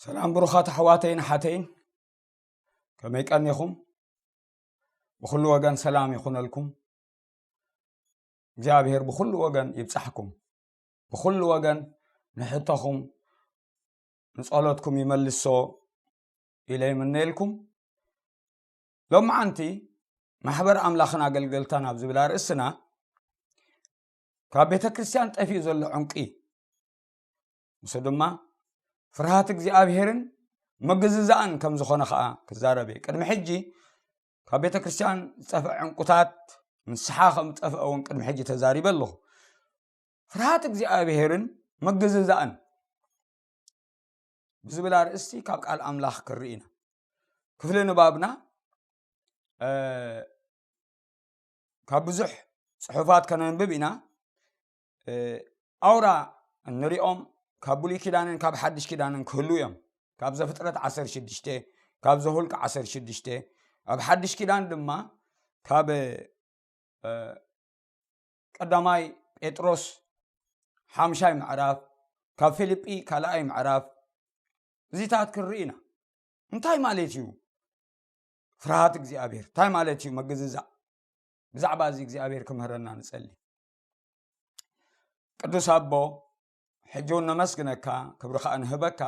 ሰላም ብሩኻት ኣሕዋተይን ኣሓተይን፣ ከመይ ቀኒኹም? ብኹሉ ወገን ሰላም ይኹነልኩም። እግዚኣብሔር ብኹሉ ወገን ይብጻሕኩም። ብኹሉ ወገን ንሕቶኹም ንጸሎትኩም ይመልሶ ኢለ ይምነየልኩም። ሎማዓንቲ ማሕበር ኣምላኽን ኣገልገልታን ኣብ ዝብል ኣርእስትና ካብ ቤተ ክርስቲያን ጠፊኡ ዘሎ ዕንቂ፣ ንሱ ድማ ፍርሃት እግዚኣብሔርን ምግዝዛእን ከም ዝኾነ ኸዓ ክዛረብ እየ። ቅድሚ ሕጂ ካብ ቤተ ክርስቲያን ዝጠፍአ ዕንቁታት ንስሓ ከም ዝጠፍአ እውን ቅድሚ ሕጂ ተዛሪበ ኣለኹ። ፍርሃት እግዚኣብሔርን ምግዝዛእን ብዝብል ኣርእስቲ ካብ ቃል ኣምላኽ ክርኢ ኢና። ክፍሊ ንባብና እ፣ ካብ ብዙሕ ጽሑፋት ከነንብብ ኢና። እ፣ ኣውራ እንሪኦም ካብ ብሉይ ኪዳንን ካብ ሓድሽ ኪዳንን ክህሉ እዮም። ካብ ዘፍጥረት ዓሰርተ ሽዱሽተ፣ ካብ ዘሁልቅ ዓሰርተ ሽዱሽተ፣ ኣብ ሓድሽ ኪዳን ድማ ካብ እ፣ ቀዳማይ ጴጥሮስ ሓምሻይ ምዕራፍ፣ ካብ ፊልጲ ካልኣይ ምዕራፍ፣ እዚታት ክንርኢ ኢና። እንታይ ማለት እዩ ፍርሃት እግዚኣብሔር? እንታይ ማለት እዩ መግዝዛእ? ብዛዕባ እዚ እግዚኣብሔር ክምህረና ንጸሊ። ቅዱስ ኣቦ፣ ሕጂ እውን ነመስግነካ፣ ክብሪ ኸኣ ንህበካ።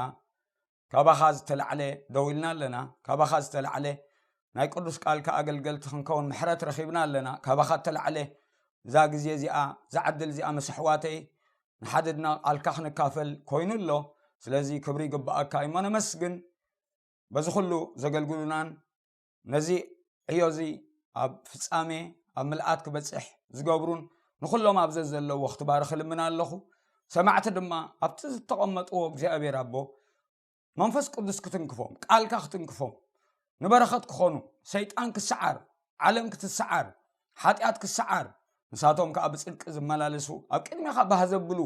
ካባኻ ዝተላዕለ ደው ኢልና ኣለና። ካባኻ ዝተላዕለ ናይ ቅዱስ ቃልካ ኣገልገልቲ ክንከውን ምሕረት ረኺብና ኣለና። ካባኻ እተላዕለ እዛ ግዜ እዚኣ፣ እዛ ዕድል እዚኣ ምስ ኣሕዋተይ ንሓድድና ቃልካ ክንካፈል ኮይኑ ኣሎ። ስለዚ ክብሪ ይግብኣካ እሞ ነመስግን። በዚ ኩሉ ዘገልግሉናን ነዚ ዕዮ እዚ ኣብ ፍጻሜ ኣብ ምልኣት ክበጽሕ ዝገብሩን ንኹሎም ኣብ ዘዘለዎ ክትባርኽ እልምን ኣለኹ። ሰማዕቲ ድማ ኣብቲ ዝተቐመጥዎ እግዚኣብሔር ኣቦ መንፈስ ቅዱስ ክትንክፎም፣ ቃልካ ክትንክፎም፣ ንበረኸት ክኾኑ፣ ሰይጣን ክሰዓር፣ ዓለም ክትሰዓር፣ ሓጢኣት ክሰዓር፣ ንሳቶም ከኣ ብጽድቂ ዝመላለሱ፣ ኣብ ቅድሜኻ ባህ ዘብሉ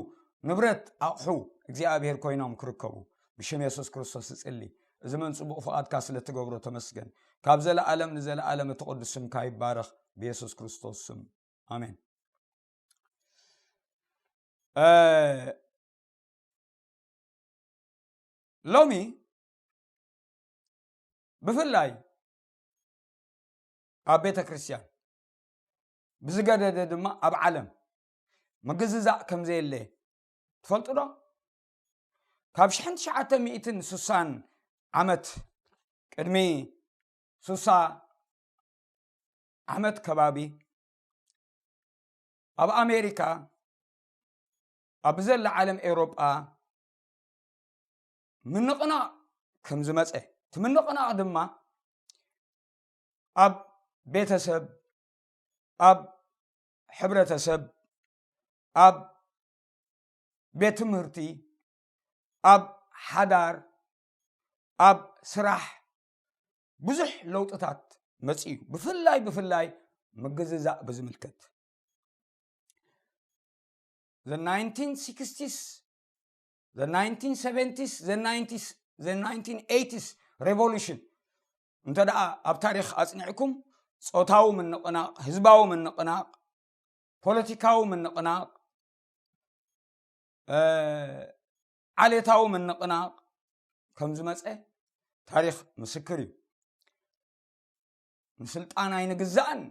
ንብረት ኣቕሑ እግዚኣብሔር ኮይኖም ክርከቡ ብሽም የሱስ ክርስቶስ እጽሊ። እዚ መን ጽቡቕ ፍቓድካ ስለ ትገብሮ ተመስገን። ካብ ዘለኣለም ንዘለኣለም እቲ ቅዱስ ስምካ ይባረኽ ብየሱስ ክርስቶስ ስም። ኣሜን። እ፣ ሎሚ ብፍላይ ኣብ ቤተ ክርስቲያን ብዝገደደ ድማ ኣብ ዓለም ምግዝዛእ ከም ዘየለ ትፈልጡ ዶ? ካብ ሽሕን ትሽዓተ ሚእትን ስሳን ዓመት፣ ቅድሚ ስሳ ዓመት ከባቢ፣ ኣብ ኣሜሪካ፣ ኣብ ዘላ ዓለም ኤውሮጳ ምንቕናቕ ከም ዝመጸ፣ እቲ ምንቕናቕ ድማ ኣብ ቤተሰብ፣ ኣብ ሕብረተሰብ፣ ኣብ ቤት ትምህርቲ፣ ኣብ ሓዳር፣ ኣብ ስራሕ ብዙሕ ለውጥታት መጺኡ። ብፍላይ፣ ብፍላይ ምግዝዛእ ብዝምልከት። The nineteen sixties፣ the nineteen seventies፣ the nineties፣ the nineteen eighties revolution እንተ ደኣ ኣብ ታሪኽ ኣጽኒዕኩም፣ ጾታዊ ምንቕናቕ፣ ህዝባዊ ምንቕናቕ፣ ፖለቲካዊ ምንቕናቕ፣ እ፣ ዓሌታዊ ምንቕናቕ ከም ዝመጸ ታሪኽ ምስክር እዩ። ንስልጣን ኣይንግዛእን፣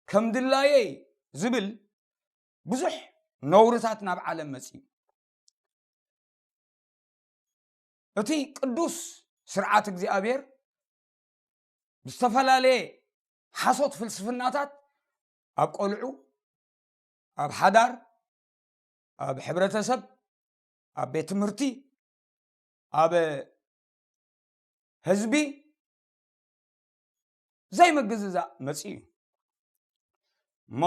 ከም ድላየይ ዝብል ብዙሕ ነውርታት ናብ ዓለም መጺኡ። እቲ ቅዱስ ስርዓት እግዚኣብሔር ብዝተፈላለየ ሓሶት ፍልስፍናታት ኣብ ቆልዑ፣ ኣብ ሓዳር፣ ኣብ ሕብረተሰብ፣ ኣብ ቤት ትምህርቲ፣ ኣብ ህዝቢ ዘይምግዝዛእ መጺኡ እዩ። እሞ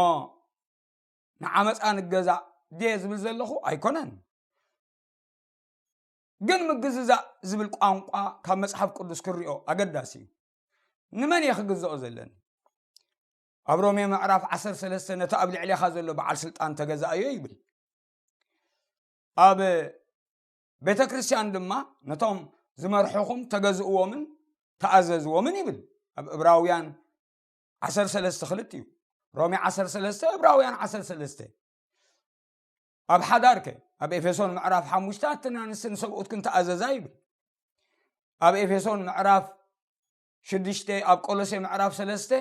ንዓመፃ ንገዛእ ድየ ዝብል ዘለኹ ኣይኮነን። ግን ምግዝዛእ ዝብል ቋንቋ ካብ መጽሓፍ ቅዱስ ክሪኦ ኣገዳሲ እዩ። ንመን እየ ክግዝኦ ዘለኒ? ኣብ ሮሜ ምዕራፍ ዓሰርተ ሰለስተ ነቲ ኣብ ልዕሌኻ ዘሎ በዓል ስልጣን ተገዛእዮ ይብል። ኣብ ቤተ ክርስቲያን ድማ ነቶም ዝመርሑኹም ተገዝእዎምን ተኣዘዝዎምን ይብል። ኣብ ዕብራውያን ዓሰርተ ሰለስተ ክልተ እዩ። ሮሜ ዓሰርተ ሰለስተ፣ ዕብራውያን ዓሰርተ ሰለስተ። ኣብ ሓዳርከ ኣብ ኤፌሶን ምዕራፍ ሓሙሽተ ኣትን ኣንስትን ሰብኡትክን ተኣዘዛ ይብል። ኣብ ኤፌሶን ምዕራፍ ሽዱሽተ ኣብ ቆሎሴ ምዕራፍ ሰለስተ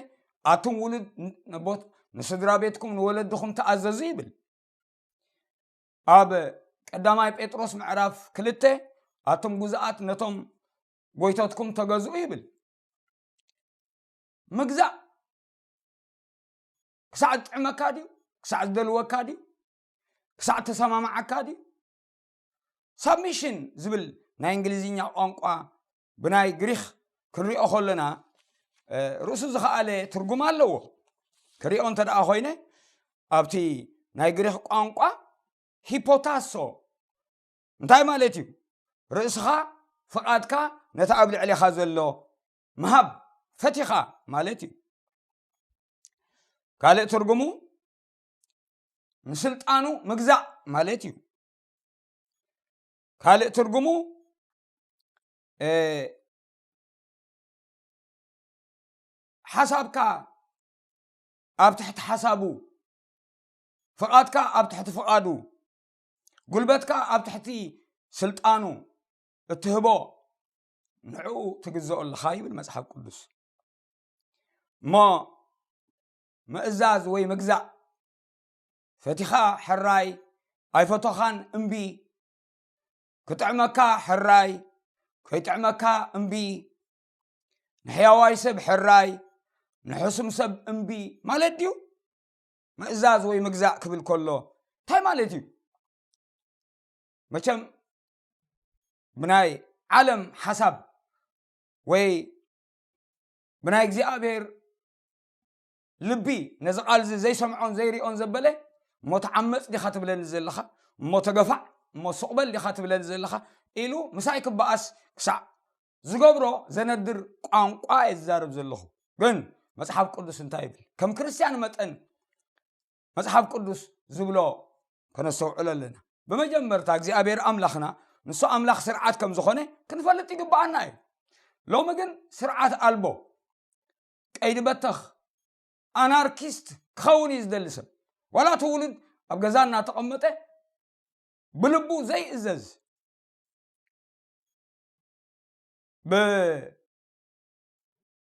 ኣቱም ውሉድ ነቦት ንስድራ ቤትኩም ንወለድኹም ተኣዘዙ ይብል። ኣብ ቀዳማይ ጴጥሮስ ምዕራፍ ክልተ ኣቱም ጉዛኣት ነቶም ጎይቶትኩም ተገዝኡ ይብል። ምግዛእ ክሳዕ ዝጥዕመካ ድዩ? ክሳዕ ዝደልወካ ድዩ? ክሳዕ ተሰማማዓካ ድዩ? ሳብሚሽን ዝብል ናይ እንግሊዝኛ ቋንቋ ብናይ ግሪክ ክንሪኦ ከለና ርእሱ ዝኸኣለ ትርጉም ኣለዎ። ክሪኦ እንተ ደኣ ኮይነ ኣብቲ ናይ ግሪክ ቋንቋ ሂፖታሶ እንታይ ማለት እዩ? ርእስኻ ፍቓድካ ነቲ ኣብ ልዕሌኻ ዘሎ ምሃብ ፈቲኻ ማለት እዩ። ካልእ ትርጉሙ ንስልጣኑ ምግዛእ ማለት እዩ። ካልእ ትርጉሙ ሓሳብካ ኣብ ትሕቲ ሓሳቡ፣ ፍቓድካ ኣብ ትሕቲ ፍቓዱ፣ ጉልበትካ ኣብ ትሕቲ ስልጣኑ እትህቦ ንዕኡ ትግዘኦ ኣለኻ ይብል መጽሓፍ ቅዱስ። እሞ ምእዛዝ ወይ ምግዛእ ፈቲኻ ሕራይ፣ ኣይፈቶኻን እምቢ፣ ክጥዕመካ ሕራይ፣ ከይጥዕመካ እምቢ፣ ንሕያዋይ ሰብ ሕራይ፣ ንሕሱም ሰብ እምቢ ማለት ድዩ? ምእዛዝ ወይ ምግዛእ ክብል ከሎ እንታይ ማለት እዩ? መቸም ብናይ ዓለም ሓሳብ ወይ ብናይ እግዚኣብሔር ልቢ ነዚ ቃል እዚ ዘይሰምዖን ዘይሪኦን ዘበለ፣ እሞ ተዓመፅ ዲኻ ትብለኒ ዘለኻ? እሞ ተገፋዕ፣ እሞ ስቕበል ዲኻ ትብለኒ ዘለኻ? ኢሉ ምሳይ ክበኣስ ክሳዕ ዝገብሮ ዘነድር ቋንቋ እየ ዝዛረብ ዘለኹ። ግን መጽሓፍ ቅዱስ እንታይ ይብል? ከም ክርስትያን መጠን መጽሓፍ ቅዱስ ዝብሎ ከነስተውዕሎ ኣለና። ብመጀመርታ እግዚኣብሔር ኣምላኽና ንሱ ኣምላኽ ስርዓት ከም ዝኾነ ክንፈልጥ ይግብኣና እዩ። ሎሚ ግን ስርዓት ኣልቦ፣ ቀይዲ በተኽ፣ ኣናርኪስት ክኸውን እዩ ዝደሊ ሰብ። ዋላ እቲ ውሉድ ኣብ ገዛ እናተቐመጠ ብልቡ ዘይእዘዝ፣ ብ-፣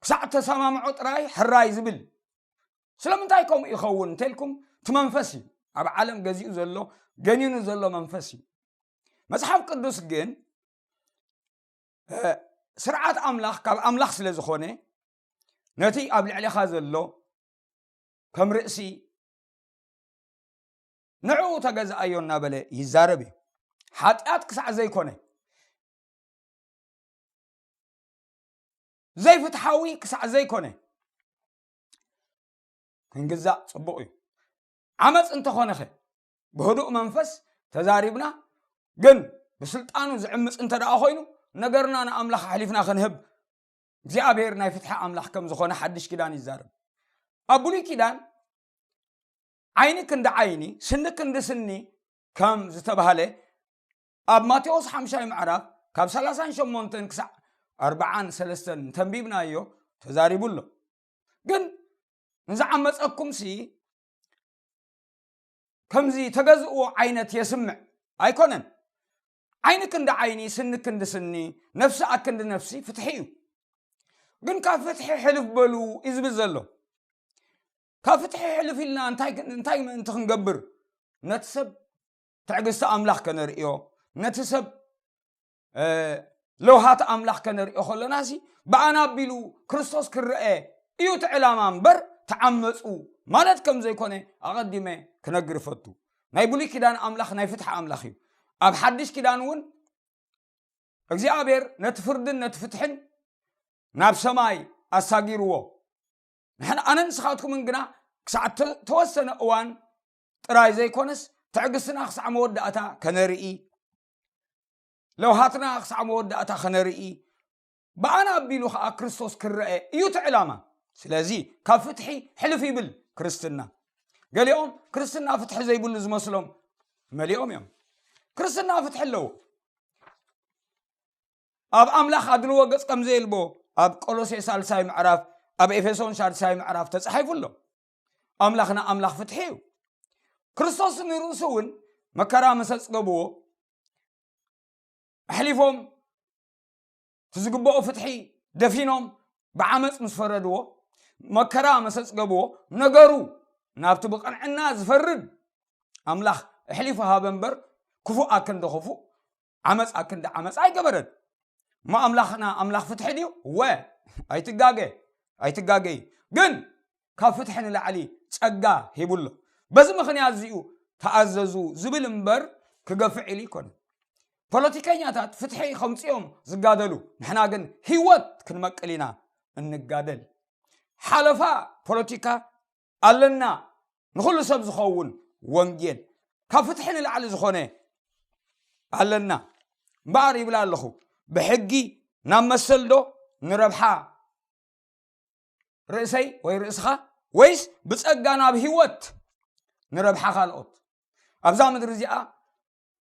ክሳዕ ተሰማምዖ ጥራይ ሕራይ ዝብል። ስለምንታይ ከምኡ ይኸውን እንተልኩም፣ እቲ መንፈስ እዩ ኣብ ዓለም ገዚኡ ዘሎ፣ ገኒኑ ዘሎ መንፈስ እዩ። መጽሓፍ ቅዱስ ግን እ፣ ስርዓት ኣምላኽ ካብ ኣምላኽ ስለ ዝኾነ፣ ነቲ ኣብ ልዕሌኻ ዘሎ ከም ርእሲ ንዕኡ ተገዛኣዮ እናበለ ይዛረብ እዩ። ሓጢኣት ክሳዕ ዘይኮነ፣ ዘይፍትሓዊ ክሳዕ ዘይኮነ፣ ክንግዛእ ጽቡቕ እዩ። ዓመፅ እንተኾነኸ ብህዱእ መንፈስ ተዛሪብና፣ ግን ብስልጣኑ ዝዕምፅ እንተ ደኣ ኮይኑ፣ ነገርና ንኣምላኽ ኣሕሊፍና ክንህብ እግዚኣብሔር ናይ ፍትሒ ኣምላኽ ከም ዝኾነ ሓድሽ ኪዳን ይዛረብ። ኣብ ብሉይ ኪዳን ዓይኒ ክንዲ ዓይኒ፣ ስኒ ክንዲ ስኒ ከም ዝተባህለ ኣብ ማቴዎስ ሓምሻይ ምዕራፍ ካብ ሰላሳን ሸሞንተን ክሳዕ ኣርብዓን ሰለስተን እንተንቢብናዮ ተዛሪቡ ኣሎ። ግን ንዝዓመፀኩምሲ ከምዚ ተገዝእዎ ዓይነት የስምዕ ኣይኮነን። ዓይኒ ክንዲ ዓይኒ፣ ስኒ ክንዲ ስኒ፣ ነፍሲ ኣክንዲ ነፍሲ ፍትሒ እዩ። ግን ካብ ፍትሒ ሕልፍ በሉ እዩ ዝብል ዘሎ። ካብ ፍትሒ ሕልፍ ኢልና እንታይ፣ እንታይ ምእንቲ ክንገብር? ነቲ ሰብ ትዕግስቲ ኣምላኽ ከነርእዮ፣ ነቲ ሰብ እ፣ ለውሃት ኣምላኽ ከነርእዮ ከለናሲ፣ ብኣና ኣቢሉ ክርስቶስ ክረአ እዩ እቲ ዕላማ እምበር፣ ተዓመፁ ማለት ከም ዘይኮነ ኣቐዲመ ክነግር እፈቱ። ናይ ብሉይ ኪዳን ኣምላኽ ናይ ፍትሒ ኣምላኽ እዩ። ኣብ ሓድሽ ኪዳን እውን እግዚኣብሔር ነቲ ፍርድን ነቲ ፍትሕን ናብ ሰማይ ኣሳጊርዎ። ንሕና፣ ኣነን ንስኻትኩምን ግና ክሳዕ ተ-፣ ተወሰነ እዋን ጥራይ ዘይኮነስ፣ ትዕግስትና ክሳዕ መወዳእታ ከነርኢ፣ ለውሃትና ክሳዕ መወዳእታ ከነርኢ፣ ብኣና ኣቢሉ ኸዓ ክርስቶስ ክረአ እዩ እቲ ዕላማ። ስለዚ ካብ ፍትሒ ሕልፍ ይብል ክርስትና። ገሊኦም ክርስትና ፍትሒ ዘይብሉ ዝመስሎም መሊኦም እዮም። ክርስትና ፍትሒ ኣለዎ። ኣብ ኣምላኽ ኣድልዎ ገጽ ከም ዘየልቦ ኣብ ቆሎሴ ሳልሳይ ምዕራፍ፣ ኣብ ኤፌሶን ሳልሳይ ምዕራፍ ተጻሒፉ ኣሎ። ኣምላኽና ኣምላኽ ፍትሒ እዩ። ክርስቶስ ንርእሱ እውን መከራ ምስ ኣጽገብዎ፣ ኣሕሊፎም እቲ ዝግብኦ ፍትሒ ደፊኖም ብዓመፅ ምስ ፈረድዎ፣ መከራ ምስ ኣፅገብዎ፣ ነገሩ ናብቲ ብቕንዕና ዝፈርድ ኣምላኽ ኣሕሊፉ ሃበ እምበር፣ ክፉእ ኣክንዲ ክፉእ፣ ዓመፅ ኣክንዲ ዓመፅ ኣይገበረን። እሞ ኣምላኽና ኣምላኽ ፍትሒ ድዩ? ወ ኣይትጋገ ኣይትጋገይ። ግን ካብ ፍትሒ ንላዕሊ ጸጋ ሂቡ ኣሎ። በዚ ምኽንያት እዚኡ ተኣዘዙ ዝብል እምበር ክገፍዕ ኢሉ ኣይኮነን። ፖለቲከኛታት ፍትሒ ከምጽኦም ዝጋደሉ፣ ንሕና ግን ህይወት ክንመቅል ኢና እንጋደል። ሓለፋ ፖለቲካ ኣለና፣ ንኹሉ ሰብ ዝኸውን ወንጌል ካብ ፍትሒ ንላዕሊ ዝኾነ ኣለና። እምበኣር ይብል ኣለኹ፣ ብሕጊ ናብ መሰል ዶ ንረብሓ ርእሰይ ወይ ርእስኻ፣ ወይስ ብጸጋ ናብ ህይወት ንረብሓ ካልኦት? ኣብዛ ምድሪ እዚኣ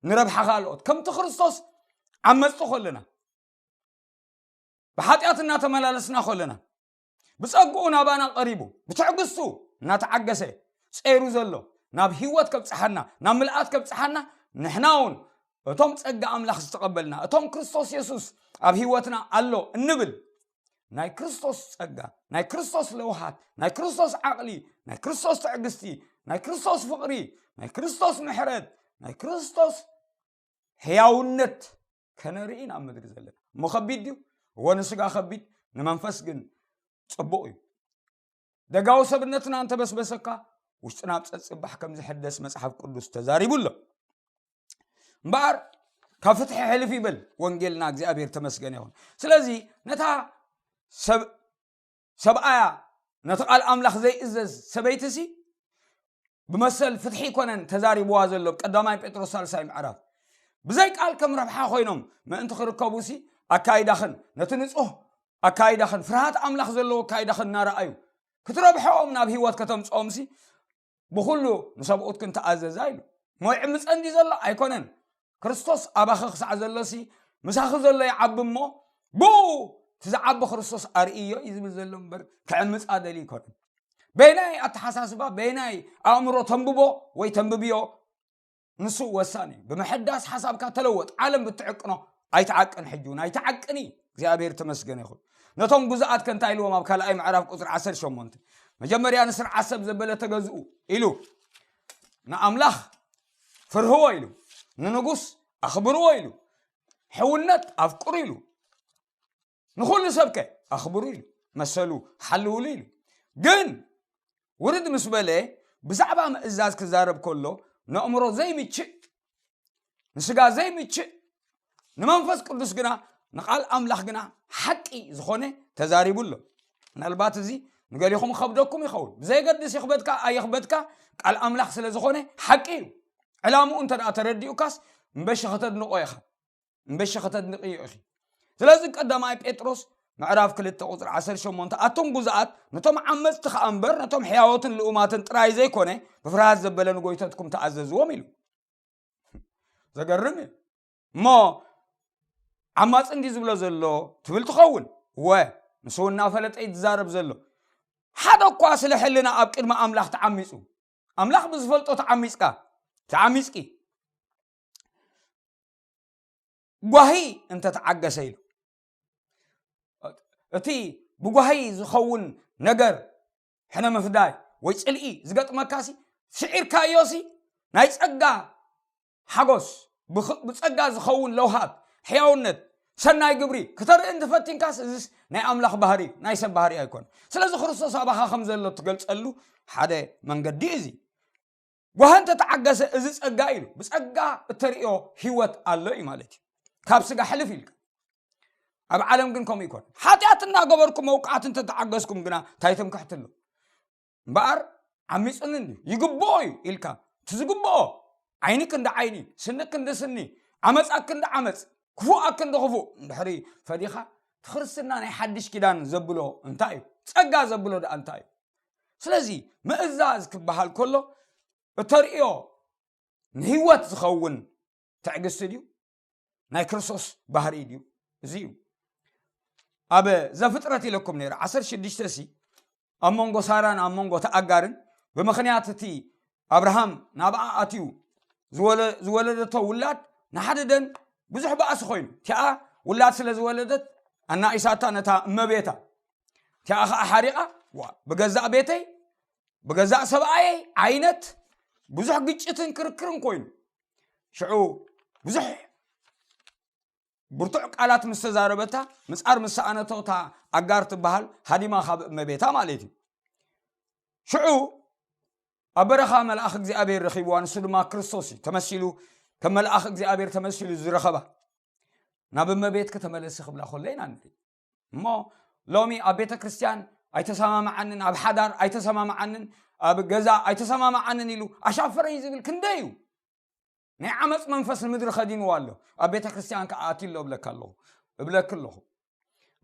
ንረብሓ ካልኦት፣ ከምቲ ክርስቶስ ዓመጽቲ ከለና፣ ብሓጢኣት እናተመላለስና ከለና፣ ብጸግኡ ናባና ቀሪቡ፣ ብትዕግስቱ እናተዓገሰ ጸይሩ ዘሎ፣ ናብ ህይወት ከብጽሓና፣ ናብ ምልኣት ከብጽሓና፣ ንሕና እውን እቶም ጸጋ ኣምላኽ ዝተቐበልና፣ እቶም ክርስቶስ የሱስ ኣብ ህይወትና ኣሎ እንብል፣ ናይ ክርስቶስ ጸጋ፣ ናይ ክርስቶስ ለውሃት፣ ናይ ክርስቶስ ዓቕሊ፣ ናይ ክርስቶስ ትዕግስቲ፣ ናይ ክርስቶስ ፍቕሪ፣ ናይ ክርስቶስ ምሕረት፣ ናይ ክርስቶስ ሕያውነት ከነርኢ ናብ ምድሪ ዘለና። እሞ ከቢድ ድዩ? እወ፣ ንስጋ ከቢድ፣ ንመንፈስ ግን ጽቡቕ እዩ። ደጋዊ ሰብነትና እንተበስበሰካ፣ ውሽጥና ብጸጽባሕ ከም ዝሕደስ መጽሓፍ ቅዱስ ተዛሪቡ ኣሎ። እምበኣር ካብ ፍትሒ ሕልፍ ይበል ወንጌልና፣ እግዚኣብሔር ተመስገን ይኹን። ስለዚ ነታ ሰብ-፣ ሰብኣያ፣ ነቲ ቃል ኣምላኽ ዘይእዘዝ ሰበይትሲ ብመሰል ፍትሒ ይኮነን ተዛሪብዋ ዘሎ። ቀዳማይ ጴጥሮስ ሳልሳይ ምዕራፍ፣ ብዘይ ቃል ከም ረብሓ ኮይኖም ምእንቲ ክርከቡሲ ኣካይዳኽን፣ ነቲ ንጹህ ኣካይዳኽን፣ ፍርሃት ኣምላኽ ዘለዎ ኣካይዳኽን እናረኣዩ ክትረብሖም ናብ ህይወት ከተምጽኦምሲ ብኹሉ ንሰብኡትክን ተኣዘዛ ኢሉ። እሞ ይዕምጸን ድዩ ዘሎ? ኣይኮነን። ክርስቶስ ኣባኺ ክሳዕ ዘሎሲ ምሳኺ ዘሎ ይዓቢ እሞ ብኡ እቲ ዝዓቢ ክርስቶስ ኣርእዮ እዩ ዝብል ዘሎ እምበር ክዕምጻ ደልዩ ኣይኮነን። በይናይ ኣተሓሳስባ፣ በይናይ ኣእምሮ ተንብቦ ወይ ተንብብዮ፣ ንሱ ወሳኒ እዩ። ብምሕዳስ ሓሳብካ ተለወጥ። ዓለም ብትዕቅኖ ኣይትዓቅን፣ ሕጂ እውን ኣይትዓቅን እዩ። እግዚኣብሔር ተመስገነ ይኹን። ነቶም ግዙኣት ከ እንታይ ኢልዎም? ኣብ ካልኣይ ምዕራፍ ቁጽሪ ዓሰርተ ሸሞንተ፣ መጀመርያ ንስርዓት ሰብ ዘበለ ተገዝኡ ኢሉ፣ ንኣምላኽ ፍርህዎ ኢሉ፣ ንንጉስ ኣኽብርዎ ኢሉ፣ ሕውነት ኣፍቅሩ ኢሉ፣ ንኹሉ ሰብከ ኣኽብሩ ኢሉ፣ መሰሉ ሓልውሉ ኢሉ። ግን ውርድ ምስ በለ ብዛዕባ ምእዛዝ ክዛረብ ከሎ ንኣእምሮ ዘይምችእ፣ ንስጋ ዘይምችእ፣ ንመንፈስ ቅዱስ ግና፣ ንቃል ኣምላኽ ግና ሓቂ ዝኾነ ተዛሪቡ ኣሎ። ምናልባት እዚ ንገሊኹም ከብደኩም ይኸውን። ብዘየገድስ ይኽበድካ ኣይኽበድካ፣ ቃል ኣምላኽ ስለ ዝኾነ ሓቂ እዩ። ዕላምኡ እንተ ደኣ ተረዲኡካስ እምበሺ ከተድንቆ ኢኻ። እምበሺ ከተድንቅዮ ኢኺ። ስለዚ ቀዳማይ ጴጥሮስ ምዕራፍ ክልተ ቁጽሪ ዓሰርተ ሸሞንተ፣ ኣቱም ግዙኣት፣ ነቶም ዓመጽቲ ከኣ እምበር፣ ነቶም ሕያዎትን ልኡማትን ጥራይ ዘይኮነ፣ ብፍርሃት ዘበለ ንጎይተትኩም ተኣዘዝዎም ኢሉ። ዘገርም እዩ። እሞ ዓማጺ እንዲ ዝብሎ ዘሎ ትብል ትኸውን። እወ፣ ንሱ እውን እናፈለጠ እዩ ዝዛረብ ዘሎ። ሓደ እኳ ስለ ሕልና ኣብ ቅድሚ ኣምላኽ ተዓሚጹ፣ ኣምላኽ ብዝፈልጦ ተዓሚጽካ፣ ተዓሚጽኪ፣ ጓሂ እንተተዓገሰ ኢሉ፣ እቲ ብጓሂ ዝኸውን ነገር፣ ሕነ ምፍዳይ ወይ ጽልኢ ዝገጥመካሲ፣ ስዒርካዮሲ፣ ናይ ጸጋ ሓጎስ፣ ብኽ-፣ ብጸጋ ዝኸውን ለውሃት፣ ሕያውነት፣ ሰናይ ግብሪ ክተርኢ እንተፈቲንካስ፣ እዚስ ናይ ኣምላኽ ባህሪ እዩ፣ ናይ ሰብ ባህሪ ኣይኮነን። ስለዚ ክርስቶስ ኣባኻ ከም ዘሎ እትገልጸሉ ሓደ መንገዲ እዚ። ጓሂ እንተተዓገሰ፣ እዚ ጸጋ ኢሉ፣ ብጸጋ እተርእዮ ህይወት ኣሎ እዩ ማለት እዩ። ካብ ስጋ ሕልፍ ኢልካ። ኣብ ዓለም ግን ከምኡ ይኮን። ሓጢኣት እናገበርኩም መውቃዕቲ እንተተዓገስኩም ግና እንታይ ትምክሕትሉ? እምበኣር ዓሚጹኒ እንድዩ፣ ይግብኦ እዩ ኢልካ፣ እቲ ዝግብኦ፣ ዓይኒ ክንዲ ዓይኒ፣ ስኒ ክንዲ ስኒ፣ ዓመጻ ክንዲ ዓመጽ፣ ክፉእ ኣክንዲ ክፉእ እንድሕሪ ፈዲኻ፣ እቲ ክርስትና ናይ ሓድሽ ኪዳን ዘብሎ እንታይ እዩ? ጸጋ ዘብሎ ደኣ እንታይ እዩ? ስለዚ ምእዛዝ ክበሃል ከሎ እተርእዮ ንህይወት ዝኸውን ትዕግስቲ ድዩ? ናይ ክርስቶስ ባህሪ ድዩ? እዚ እዩ። ኣብ ዘፍጥረት ኢለኩም ነይረ፣ ዓሰርተ ሽዱሽተ ሲ፣ ኣብ መንጎ ሳራን ኣብ መንጎ ተኣጋርን፣ ብምኽንያት እቲ ኣብርሃም ናብኣ ኣትዩ ዝወለ- ዝወለደቶ ውላድ ንሓደ ደን ብዙሕ ባእሲ ኮይኑ፣ እቲኣ ውላድ ስለ ዝወለደት ኣናኢሳታ ነታ እመቤታ። እቲኣ ኸዓ ሓሪቓ፣ ዋ፣ ብገዛእ ቤተይ ብገዛእ ሰብኣየይ ዓይነት ብዙሕ ግጭትን ክርክርን ኮይኑ፣ ሽዑ ብዙሕ ብርቱዕ ቃላት ምስ ተዛረበታ፣ ምጻር ምስ ሰኣነቶ፣ እታ ኣጋር ትበሃል ሃዲማ ካብ እመቤታ ማለት እዩ። ሽዑ ኣብ በረኻ መልኣኽ እግዚኣብሔር ረኺብዋ፣ ንሱ ድማ ክርስቶስ እዩ ተመሲሉ፣ ከም መልኣኽ እግዚኣብሔር ተመሲሉ ዝረኸባ። ናብ እመቤትኪ ተመለሲ ክብላ ከሎ ኢና ንርኢ። እሞ ሎሚ ኣብ ቤተ ክርስቲያን ኣይተሰማማዓንን፣ ኣብ ሓዳር ኣይተሰማማዓንን፣ ኣብ ገዛ ኣይተሰማማዓንን ኢሉ ኣሻፈረኝ ዝብል ክንደይ እዩ። ናይ ዓመፅ መንፈስ ንምድሪ ከዲንዋ ኣሎ። ኣብ ቤተ ክርስቲያን ከዓ ኣትዩ ኣሎ እብለካ ኣለኹ፣ እብለኪ ኣለኹ።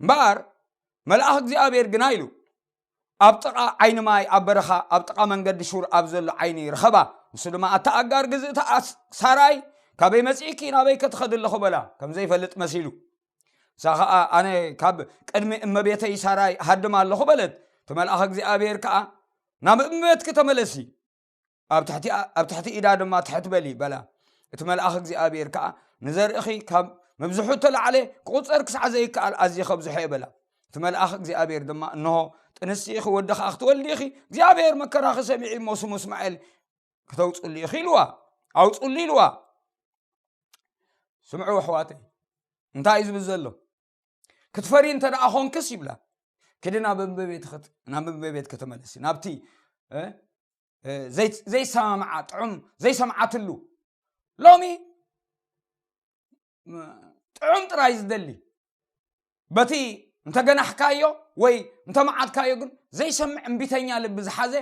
እምበኣር መልኣኽ እግዚኣብሔር ግና ኢሉ ኣብ ጥቓ ዓይኒ ማይ ኣብ በረኻ ኣብ ጥቓ መንገዲ ሹር ኣብ ዘሎ ዓይኒ ረኸባ። ንሱ ድማ ኣታ ኣጋር ግዝእቲ ኣስ- ሳራይ፣ ካበይ መጺእኪ ናበይ ከትኸዲ ኣለኹ በላ፣ ከም ዘይፈልጥ መሲሉ። እሳ ኸዓ ኣነ ካብ ቅድሚ እመቤተይ ሳራይ ሃድም ኣለኹ በለት። እቲ መልኣኽ እግዚኣብሔር ከዓ ናብ እመቤትኪ ተመለሲ፣ ኣብ ትሕቲ ኣብ ትሕቲ ኢዳ ድማ ትሕት በሊ በላ። እቲ መልኣኽ እግዚኣብሔር ከዓ ንዘርእኺ ካብ ምብዝሑ እተላዕለ ክቑጸር ክሳዕ ዘይከኣል ኣዝየ ከብዝሖ እየ በላ። እቲ መልኣኽ እግዚኣብሔር ድማ እንሆ ጥንሲ ኢኺ ወዲ ኸዓ ክትወልዲ ኢኺ፣ እግዚኣብሔር መከራኺ ሰሚዑ እሞ ስሙ እስማኤል ክተውፅሉ ኢኺ ኢልዋ። ኣውፅሉ ኢልዋ። ስምዑ ኣሕዋተይ፣ እንታይ እዩ ዝብል ዘሎ? ክትፈሪ እንተ ደኣ ኾንክስ ይብላ፣ ክዲ ናብ እመቤት ክት- ናብ እመቤት ከተመለሲ ናብቲ እ፣ እ፣ ዘይ- ዘይሰማምዓ ጥዑም ዘይሰምዓትሉ። ሎሚ ም- ጥዑም ጥራይ ዝደሊ፣ በቲ እንተገናሕካዮ ወይ እንተመዓትካዮ ግን ዘይሰምዕ እምቢተኛ ልቢ ዝሓዘ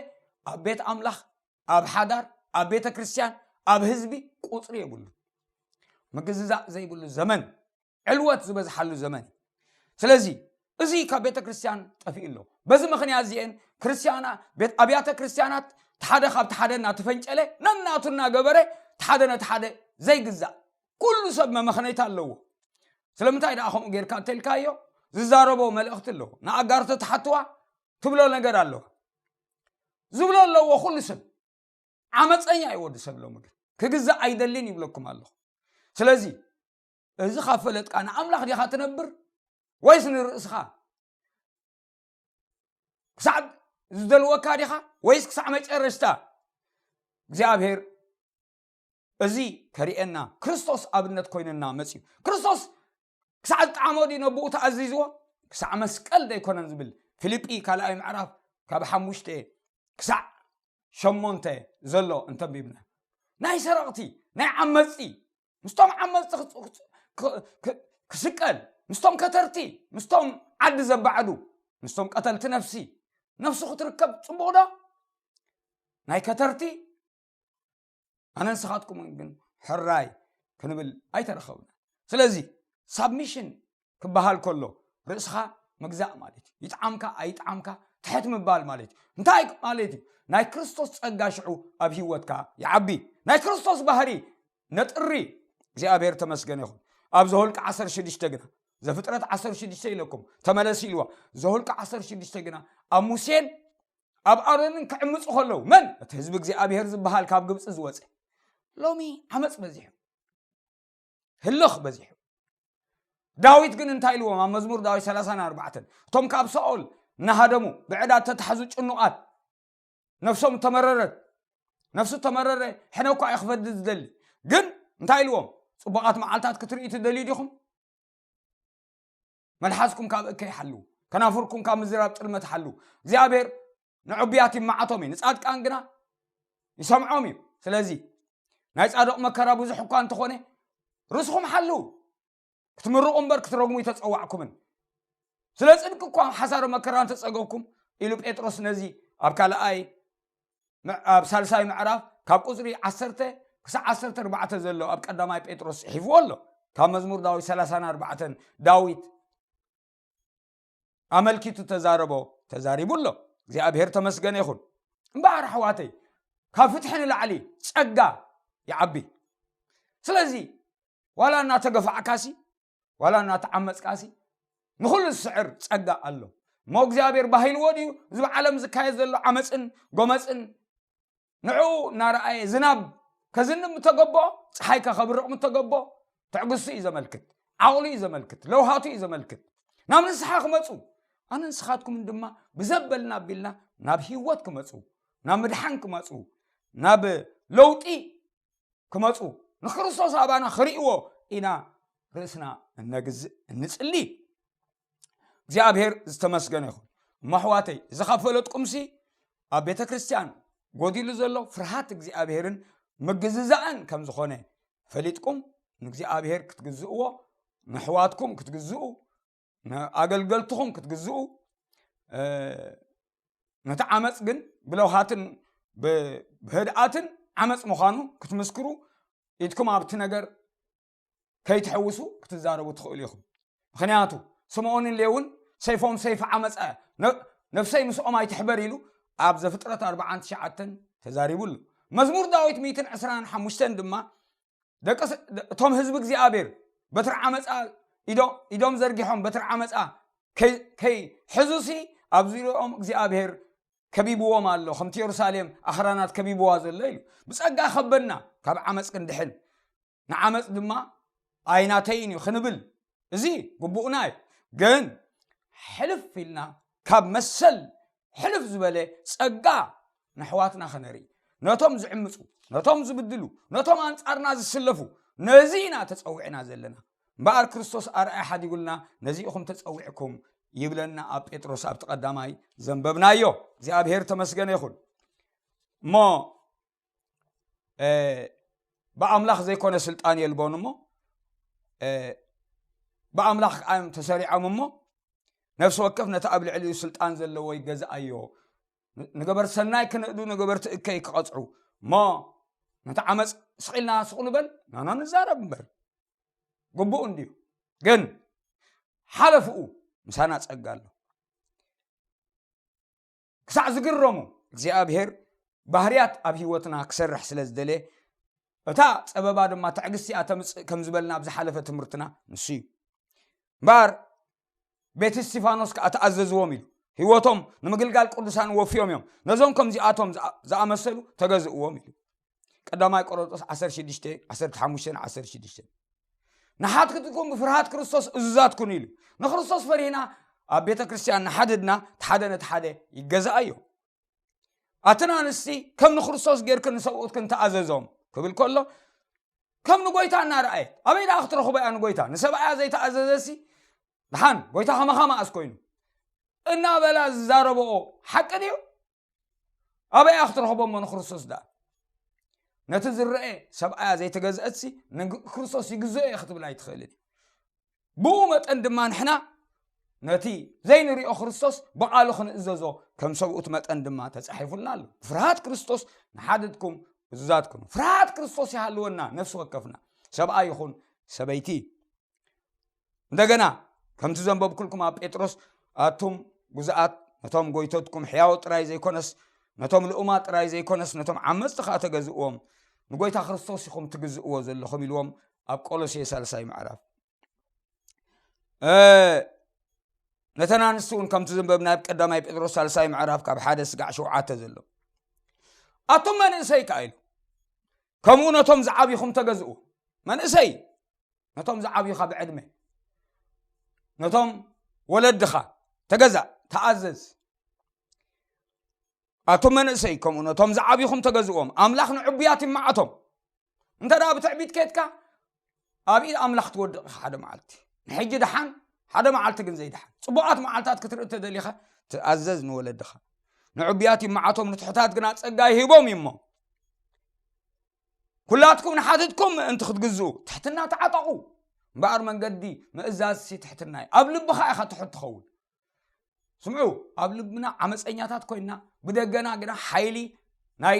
ኣብ ቤት ኣምላኽ፣ ኣብ ሓዳር፣ ኣብ ቤተ ክርስቲያን፣ ኣብ ህዝቢ ቁፅሪ የብሉ። ምግዝዛእ ዘይብሉ ዘመን፣ ዕልወት ዝበዝሓሉ ዘመን እዩ። ስለዚ እዚ ካብ ቤተ ክርስቲያን ጠፊኡ ኣሎ። በዚ ምኽንያት እዚአን ክርስቲያና ቤት ኣብያተ ክርስቲያናት ሓደ ካብቲ ሓደ እናተፈንጨለ ነናቱ እናገበረ ሓደ ነቲ ሓደ ዘይግዛእ ኩሉ ሰብ መመኽነይታ ኣለዎ። ስለምንታይ ደኣ ከምኡ ጌርካ እንተልካዮ ዝዛረቦ መልእኽቲ ኣለዎ። ንኣጋር ተትሓትዋ ትብሎ ነገር ኣለዋ። ዝብሎ ኣለዎ ኩሉ ሰብ። ዓመፀኛ እዩ ወዲ ሰብ ሎሚ ግን ክግዛእ ኣይደልን ይብለኩም ኣለኹ። ስለዚ እዚ ካብ ፈለጥካ ንኣምላኽ ዲኻ ትነብር ወይስ ንርእስኻ? ክሳዕ ዝደልወካ ዲኻ ወይስ ክሳዕ መጨረሽታ? እግዚኣብሔር እዚ ከርእየና ክርስቶስ ኣብነት ኮይነና መፅዩ። ክርስቶስ ክሳዕ ዝጠዓሞ ድዩ ነብኡ ተኣዚዝዎ? ክሳዕ መስቀል ዘይኮነን ዝብል ፊልጲ ካልኣይ ምዕራፍ ካብ ሓሙሽተ ክሳዕ ሸሞንተ ዘሎ እንተንቢብና፣ ናይ ሰረቕቲ፣ ናይ ዓመፅቲ፣ ምስቶም ዓመፅቲ ክፅ- ክፅ- ክ- ክ- ክስቀል፣ ምስቶም ከተርቲ፣ ምስቶም ዓዲ ዘባዕዱ፣ ምስቶም ቀተልቲ ነፍሲ፣ ነፍሱ ክትርከብ ፅቡቕ ዶ? ናይ ከተርቲ ኣነ ንስኻትኩምን ግን ሕራይ ክንብል ኣይተረኸብና። ስለዚ ሳብሚሽን ክበሃል ከሎ ርእስኻ ምግዛእ ማለት እዩ። ይጥዓምካ ኣይጥዓምካ ትሕት ምባል ማለት እዩ። እንታይ ማለት እዩ? ናይ ክርስቶስ ጸጋ ሽዑ ኣብ ህይወትካ ይዓቢ። ናይ ክርስቶስ ባህሪ ነጥሪ። እግዚኣብሔር ተመስገን ይኹን። ኣብ ዘኍልቁ ዓሰርተ ሽዱሽተ ግና፣ ዘፍጥረት ዓሰርተ ሽዱሽተ ኢለኩም ተመለስ ኢልዋ። ዘኍልቁ ዓሰርተ ሽዱሽተ ግና ኣብ ሙሴን ኣብ ኣሮንን ክዕምፁ ከለዉ፣ መን? እቲ ህዝቢ እግዚኣብሔር ዝበሃል ካብ ግብፂ ዝወፀ። ሎሚ ዓመፅ በዚሑ፣ ህልኽ በዚሑ። ዳዊት ግን እንታይ ኢልዎም? ኣብ መዝሙር ዳዊት ሰላሳን ኣርባዕተን፣ እቶም ካብ ሳኦል እናሃደሙ ብዕዳ እተታሕዙ ጭኑቓት፣ ነፍሶም ተመረረት፣ ነፍሱ ተመረረ፣ ሕነ እኳ እዩ ክፈዲ ዝደሊ። ግን እንታይ ኢልዎም? ፅቡቓት መዓልታት ክትርእዩ ትደልዩ ዲኹም? መልሓስኩም ካብ እከይ ሓልዉ፣ ከናፍርኩም ካብ ምዝራብ ጥልመት ሓልዉ። እግዚኣብሔር ንዕቡያት ይመዓቶም እዩ፣ ንጻድቃን ግና ይሰምዖም እዩ። ስለዚ ናይ ጻድቕ መከራ ብዙሕ እኳ እንተኾነ፣ ርእስኹም ሓልዉ። ክትምርቑ እምበር ክትረግሙ ይተጸዋዕኩምን። ስለ ጽድቂ እኳ ሓሳረ መከራ እንተጸገብኩም ኢሉ ጴጥሮስ ነዚ ኣብ ካልኣይ ምዕ- ኣብ ሳልሳይ ምዕራፍ ካብ ቁጽሪ ዓሰርተ ክሳዕ ዓሰርተ ኣርባዕተ ዘሎ ኣብ ቀዳማይ ጴጥሮስ ጽሒፍዎ ኣሎ። ካብ መዝሙር ዳዊት ሰላሳን ኣርባዕተን ዳዊት ኣመልኪቱ ተዛረቦ፣ ተዛሪቡ ኣሎ። እግዚኣብሔር ተመስገነ ይኹን። እምበኣር ኣሕዋተይ፣ ካብ ፍትሒ ንላዕሊ ጸጋ ይዓቢ። ስለዚ ዋላ እናተገፋዕካሲ ዋላ እናተዓመፅካሲ ንኹሉ ዝስዕር ጸጋ ኣሎ። እሞ እግዚኣብሔር ባሂልዎ ድዩ እዚ ብዓለም ዝካየድ ዘሎ ዓመፅን ጎመፅን? ንዕኡ እናረኣየ ዝናብ ከዝንብ ምተገቦ፣ ፀሓይ ከኸብርቕ ምተገቦ፣ ትዕግስቱ እዩ ዘመልክት፣ ዓቕሉ እዩ ዘመልክት፣ ለውሃቱ እዩ ዘመልክት። ናብ ንስሓ ክመፁ፣ ኣነ ንስኻትኩምን ድማ ብዘበልና ኣቢልና ናብ ህይወት ክመፁ፣ ናብ ምድሓን ክመፁ፣ ናብ ለውጢ ክመፁ፣ ንክርስቶስ ኣባና ክርእይዎ ኢና ርእስና እነግዝእ፣ እንጽሊ። እግዚኣብሔር ዝተመስገነ ይኹን። እሞ ኣሕዋተይ፣ እዚ ካብ ፈለጥኩምሲ ኣብ ቤተ ክርስቲያን ጎዲሉ ዘሎ ፍርሃት እግዚኣብሔርን ምግዝዛእን ከም ዝኾነ ፈሊጥኩም ንእግዚኣብሔር ክትግዝእዎ፣ ንኣሕዋትኩም ክትግዝኡ፣ ንኣገልገልትኹም ክትግዝኡ፣ እ፣ ነቲ ዓመፅ ግን ብለውሃትን ብ-፣ ብህድኣትን ዓመፅ ምዃኑ ክትምስክሩ ኢድኩም ኣብቲ ነገር ከይትሕውሱ ክትዛረቡ ትኽእሉ ኢኹም። ምኽንያቱ ስምዖንን ሌውን ሰይፎም ሰይፊ ዓመፃ እያ፣ ነ-፣ ነፍሰይ ምስኦም ኣይትሕበር ኢሉ ኣብ ዘፍጥረት ኣርብዓን ትሽዓተን ተዛሪቡ ኣሎ። መዝሙር ዳዊት ሚእትን ዕስራን ሓሙሽተን ድማ ደቂ ስ-፣ ደ-፣ እቶም ህዝቢ እግዚኣብሔር በትሪ ዓመፃ ኢዶ-፣ ኢዶም ዘርጊሖም በትሪ ዓመፃ ከይ-፣ ከይሕዙሲ ኣብ ዙሪኦም እግዚኣብሔር ከቢብዎም ኣሎ፣ ከምቲ የሩሳሌም ኣኽራናት ከቢብዋ ዘሎ ኢሉ። ብጸጋ ከበና ካብ ዓመፅ ክንድሕን፣ ንዓመፅ ድማ ኣይናተይን እዩ ክንብል፣ እዚ ግቡእና እዩ። ግን ሕልፍ ኢልና ካብ መሰል ሕልፍ ዝበለ ጸጋ ንኣሕዋትና ከነርኢ፣ ነቶም ዝዕምፁ፣ ነቶም ዝብድሉ፣ ነቶም ኣንጻርና ዝስለፉ፣ ነዚ ኢና ተጸዊዕና ዘለና። እምበኣር ክርስቶስ ኣርኣያ ሓዲጉልና፣ ነዚ ኢኹም ተጸዊዕኩም ይብለና ኣብ ጴጥሮስ ኣብቲ ቀዳማይ ዘንበብናዮ። እግዚኣብሔር ተመስገነ ይኹን። እሞ፣ እ፣ ብኣምላኽ ዘይኮነ ስልጣን የልቦን እሞ፣ እ፣ ብኣምላኽ ከኣ እዮም ተሰሪዖም እሞ፣ ነፍሲ ወከፍ ነቲ ኣብ ልዕሊኡ ስልጣን ዘለዎ ይገዝኣዮ። ን-፣ ንገበር ሰናይ ክንእዱ፣ ንገበርቲ እከይ ክቐጽዑ፣ እሞ ነቲ ዓመፅ ስቕ ኢልና ስቕ ንበል፣ ናና ንዛረብ እምበር። ግቡእ እንድዩ። ግን ሓለፍኡ ምሳና ጸጋ ኣሎ። ክሳዕ ዝግረሙ እግዚኣብሔር ባህርያት ኣብ ህይወትና ክሰርሕ ስለ ዝደለየ፣ እታ ጸበባ ድማ ትዕግስቲ እያ ተምጽእ ከም ዝበልና ኣብ ዝሓለፈ ትምህርትና ንሱ እዩ። እምበኣር ቤት እስቲፋኖስ ከኣ ተኣዘዝዎም ኢሉ፣ ህይወቶም ንምግልጋል ቅዱሳን ወፍዮም እዮም። ነዞም ከምዚኣቶም ዝኣ-፣ ዝኣመሰሉ ተገዝእዎም ኢሉ። ቀዳማይ ቆሮንጦስ ዓሰርተ ሽዱሽተ፣ ዓሰርተ ሓሙሽተ፣ ዓሰርተ ሽዱሽተ። ንሓድሕድኩም ብፍርሃት ክርስቶስ እዙዛት ኩኑ ኢሉ። ንክርስቶስ ፈሪህና ኣብ ቤተ ክርስቲያን ንሓድድና፣ እቲ ሓደ ነቲ ሓደ ይገዛኣዮ። ኣትን ኣንስቲ ከም ንክርስቶስ ጌርክን ንሰብኡትክን ተኣዘዞም ክብል ከሎ፣ ከም ንጎይታ እናረኣየት፣ ኣበይ ደኣ ክትረኽቦ እያ ንጎይታ? ንሰብኣያ ዘይተኣዘዘሲ፣ ደሓን ጎይታ ከማኻ መኣስ ኮይኑ? እናበላ ዝዛረብኦ ሓቂ ድዩ? ኣበይ እያ ክትረኽቦ እሞ ንክርስቶስ ደኣ? ነቲ ዝረአ ሰብኣያ ዘይተገዝአትሲ፣ ንክርስቶስ ይግዝኦ እየ ክትብል ኣይትኽእልን። ብኡ መጠን ድማ ንሕና ነቲ ዘይንሪኦ ክርስቶስ ብቓሉ ክንእዘዞ ከም ሰብኡት መጠን ድማ ተጻሒፉልና ኣሎ። ፍርሃት ክርስቶስ ንሓድሕድኩም እዙዛት ኩኑ። ፍርሃት ክርስቶስ ይሃልወና ነፍሲ ወከፍና፣ ሰብኣይ ይኹን ሰበይቲ። እንደገና ከምቲ ዘንበብኩልኩም ኣብ ጴጥሮስ፣ ኣቱም ግዙኣት፣ ነቶም ጎይቶትኩም ሕያው ጥራይ ዘይኮነስ፣ ነቶም ልኡማት ጥራይ ዘይኮነስ፣ ነቶም ዓመፅቲ ከኣ ተገዝእዎም፣ ንጎይታ ክርስቶስ ኢኹም ትግዝእዎ ዘለኹም ኢልዎም ኣብ ቆሎሴ ሳልሳይ ምዕራፍ። እ፣ ነተን ኣንስቲ እውን ከምቲ ዘንበብና ኣብ ቀዳማይ ጴጥሮስ ሳልሳይ ምዕራፍ ካብ ሓደ ስጋዕ ሸውዓተ ዘሎ። ኣቱም መንእሰይ ከኣ ኢሉ፣ ከምኡ ነቶም ዝዓብኹም ተገዝኡ። መንእሰይ፣ ነቶም ዝዓብዩኻ ብዕድመ፣ ነቶም ወለድኻ ተገዛእ፣ ተኣዘዝ። ኣቱም መንእሰይ፣ ከምኡ ነቶም ዝዓብኹም ተገዝእዎም። ኣምላኽ ንዕቡያት ይመዓቶም። እንተ ደኣ ብትዕቢት ኬድካ፣ ኣብ ኢድ ኣምላኽ ትወድቕ ኢኻ ሓደ መዓልቲ። ንሕጂ ደሓን፣ ሓደ መዓልቲ ግን ዘይደሓን። ጽቡቓት መዓልታት ክትርኢ እንተደሊኻ፣ ተኣዘዝ ንወለድኻ። ንዕቡያት ይመዓቶም፣ ንትሑታት ግና ጸጋ ይህቦም እዩ እሞ። ኩላትኩም ንሓትትኩም ምእንቲ ክትግዝኡ፣ ትሕትና ተዓጠቑ። እምበኣር መንገዲ ምእዛዝሲ ትሕትና እዩ። ኣብ ልብኻ ኢኻ ትሑት ትኸውን። ስምዑ፣ ኣብ ልብና ዓመፀኛታት ኮይና፣ ብደገና ግና ሓይሊ ናይ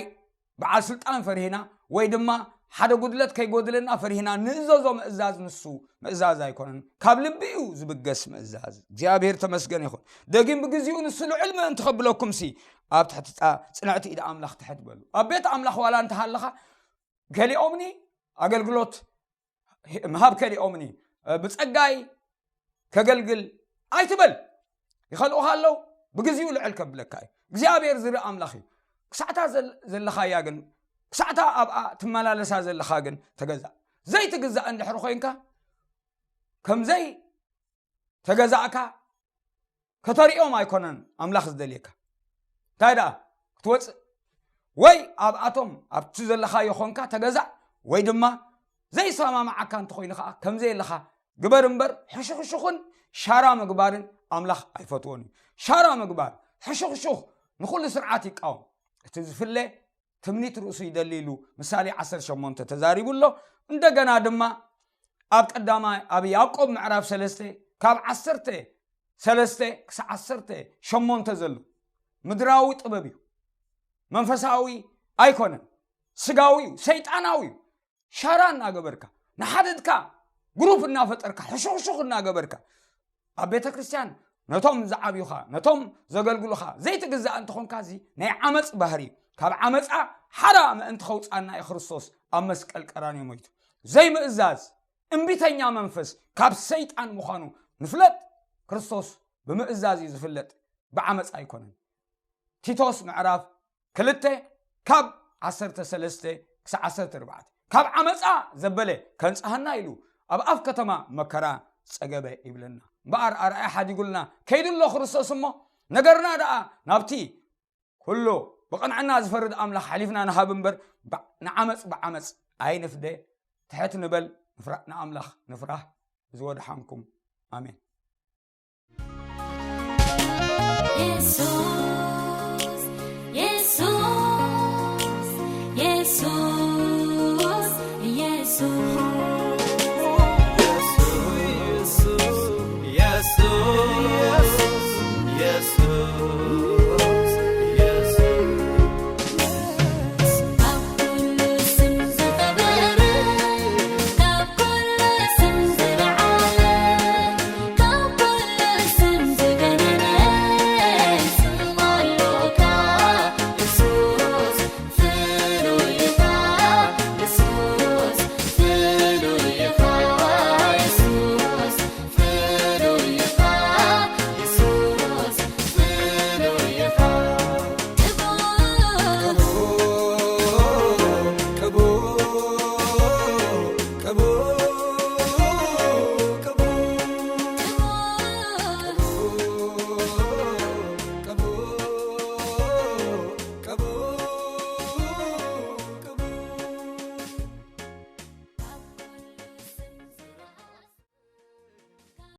በዓል ስልጣን ፈሪህና፣ ወይ ድማ ሓደ ጉድለት ከይጎድለና ፈሪህና ንእዘዞ ምእዛዝ ንሱ ምእዛዝ ኣይኮነን። ካብ ልቢ እዩ ዝብገስ ምእዛዝ። እግዚኣብሔር ተመስገን ይኹን። ደጊም ብግዚኡ ንሱ ልዑል ምእንቲ ከብለኩምሲ፣ ኣብ ትሕቲ ጻ-፣ ጽንዕቲ ኢድ ኣምላኽ ትሕት በሉ። ኣብ ቤት ኣምላኽ ዋላ እንተሃለኻ፣ ገሊኦምኒ ኣገልግሎት ምሃብ ከሊኦምኒ፣ እ፣ ብጸጋይ ከገልግል ኣይትበል። ይኸልኡኻ ኣለዉ፣ ብግዚኡ ልዕል ከብለካ እዩ። እግዚኣብሔር ዝርኢ ኣምላኽ እዩ። ክሳዕታ ዘል-፣ ዘለኻያ ግን ክሳዕታ ኣብኣ ትመላለሳ ዘለኻ ግን ተገዛእ። ዘይትግዛእ እንድሕር ኮይንካ፣ ከምዘይ ተገዛእካ ከተሪኦም ኣይኮነን ኣምላኽ ዝደልየካ። እንታይ ደኣ ክትወፅእ ወይ ኣብኣቶም ኣብቲ ዘለኻዮ ኾንካ ተገዛእ፣ ወይ ድማ ዘይሰማማዓካ እንተኾይኑ ከዓ ከምዘየለኻ ግበር እምበር፣ ሕሹኽሹኽን ሻራ ምግባርን ኣምላኽ ኣይፈትዎን እዩ። ሻራ ምግባር፣ ሕሹኽሹኽ ንኹሉ ስርዓት ይቃወም። እቲ ዝፍለ ትምኒት ርእሱ ይደሊ ኢሉ ምሳሌ ዓሰርተ ሸሞንተ ተዛሪቡ ኣሎ። እንደገና ድማ ኣብ ቀዳማይ ኣብ ያዕቆብ ምዕራፍ ሰለስተ ካብ ዓሰርተ ሰለስተ ክሳብ ዓሰርተ ሸሞንተ ዘሎ ምድራዊ ጥበብ እዩ። መንፈሳዊ ኣይኮነን፣ ስጋዊ እዩ፣ ሰይጣናዊ እዩ። ሻራ እናገበርካ ንሓደድካ ግሩፕ እናፈጠርካ ሕሹኽሹኽ እናገበርካ ኣብ ቤተ ክርስቲያን ነቶም ዝዓብዩኻ ነቶም ዘገልግሉኻ ዘይትግዛእ እንተኾንካ፣ እዚ ናይ ዓመፅ ባህሪ እዩ። ካብ ዓመፃ ሓራ ምእንቲ ከውፃና እዩ ክርስቶስ ኣብ መስቀል ቀራንዮ ሞይቱ። ዘይምእዛዝ እምቢተኛ መንፈስ ካብ ሰይጣን ምዃኑ ንፍለጥ። ክርስቶስ ብምእዛዝ እዩ ዝፍለጥ፣ ብዓመፃ ኣይኮነን። ቲቶስ ምዕራፍ ክልተ ካብ ዓሰርተ ሰለስተ ክሳብ ዓሰርተ ኣርባዕተ፣ ካብ ዓመፃ ዘበለ ከንፅሃና ኢሉ ኣብ ኣፍ ከተማ መከራ ፀገበ ይብለና። እምበኣር ኣርኣያ ሓዲጉልና ከይዱ ኣሎ ክርስቶስ እሞ፣ ነገርና ደኣ ናብቲ ኩሉ ብቕንዕና ዝፈርድ ኣምላኽ ሓሊፍና ንሃብ እምበር፣ ብ- ንዓመፅ ብዓመፅ ኣይንፍደ። ትሕት ንበል፣ ንፍራ- ንኣምላኽ ንፍራህ። ዝወድሓንኩም። ኣሜን። It's all